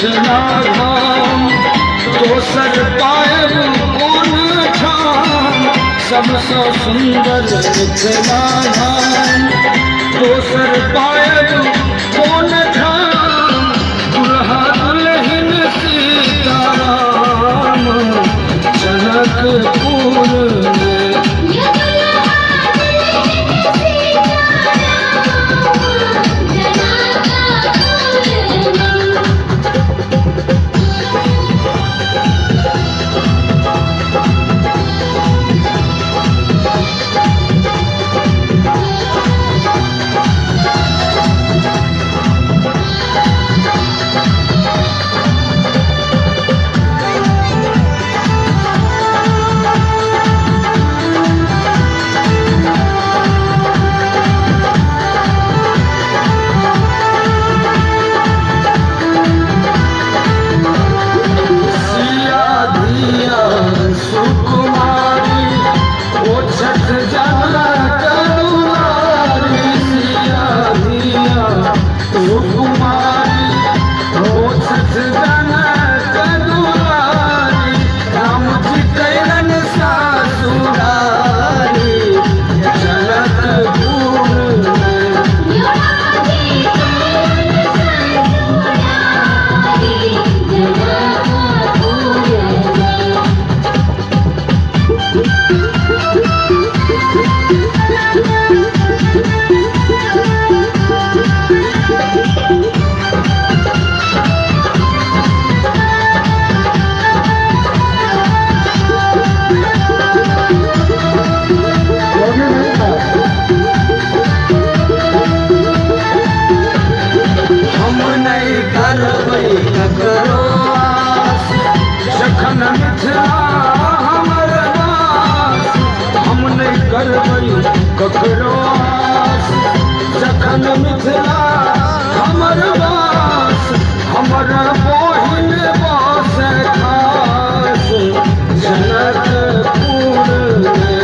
मिथिला धाम, दोसर पायब कोन ठाम। सबसँ सुन्दर मिथिला धाम, दोसर पायब कोन ठाम। दुल्हा दुल्हिन सीताराम जनकपुर में। यो दुल्हा दुल्हिन सीताराम जनकपुर में। सिया धिया सुकुमारी ओ छठ जनक दुलारी। सिया धिया सुकुमारी ओ छठ जनक दुलारी। राम जी कैलन सासुरारी जनकपुर में। यो राम जी कैलन ससुरारी जनकपुर में। हम नहि करबै ककरो आस, जखन मिथिला हमर वास। हम नहि करबै ककरो आस, जखन मिथिला हमर वास। हमर बहिन बस खास जनकपुर में।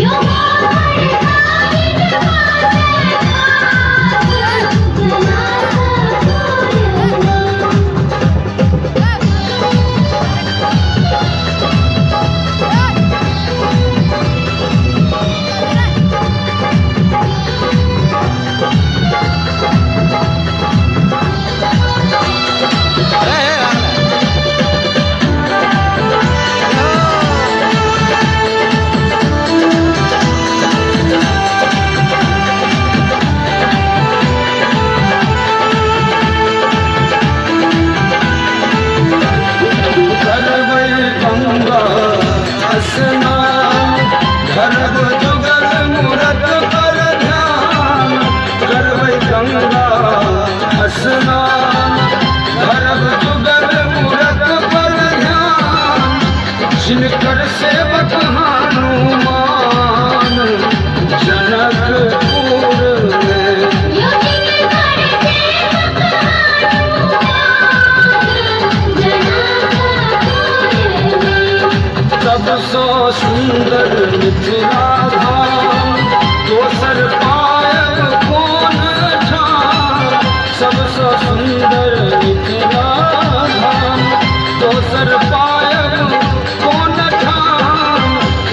यो हमर बहिन बसे खास जनकपुर में। करबै गंगा स्नान, धरब जुगल मूरत पर ध्यान। करबै गंगा स्नान, धरब जुगल मूरत पर ध्यान। जिनकर सेवक हनुमान जनकपुर में। यो जिनकर सेवक हनुमान जनकपुर में। सबसँ सुन्दर मिथिला धाम, दोसर पायब कोन ठाम। सबसँ सुन्दर मिथिला धाम, दोसर पायब कोन ठाम।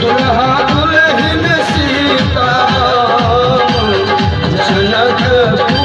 दुल्हा दुल्हिन सीताराम जनकपुर।